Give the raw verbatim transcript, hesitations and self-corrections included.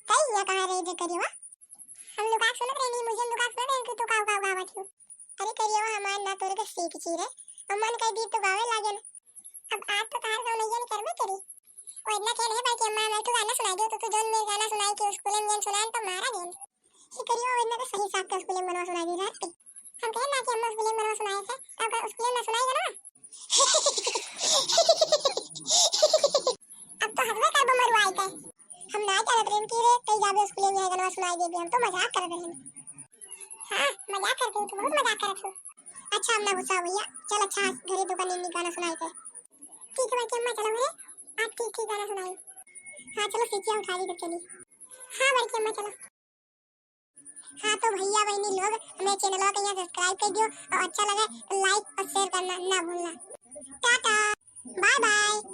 तई हियाँ कहाँ रही जे करियवा? हम लुका के सुनत रहनी, मुझे लुका के सुनत रहनी कि तू काव काव गावत हो। अरे करियवा, हमार ना तोरे के सीख ची रे, और मन कई दी तो गावे लागे ना। अब आज तो तार गवनैया नहीं करबे करी। वो इतना खेल है भाई कि अम्मा मैं तू गाना सुनाई दो, तो तू जोन में गाना सुनाई के स्कूल में जोन सुनाए तो मारा गेल। ही करियो, वो इतना तो सही साथ के स्कूल में मनवा सुनाई दी रहते। हम कहे ना कि अम्मा स्कूल में मनवा सुनाए थे, तो अगर स्कूल में सुनाई ना। अब तो हंसबे करबो मरुआई के। हम ना जानत रहन कि रे, तई जाबे स्कूल में गाना सुनाई देबे, हम तो मजाक करत रहन। हाँ, मजाक करते हो, तो बहुत मजाक करत हो। अच्छा, हम ना गुस्सा भैया, चल अच्छा, आज घरे तो कनी गाना सुनाई थे। ठीक है बड़की अम्मा, चलो घरे, आज ठीक ठीक गाना सुनाई। हाँ चलो, सीचिया उठा ली तो चली। हाँ बड़की अम्मा चलो। हाँ तो भैया बहनी लोग, हमारे चैनलवा के यहाँ सब्सक्राइब कर दियो और अच्छा लगे तो लाइक और शेयर करना ना भूलना। Tata, bye bye.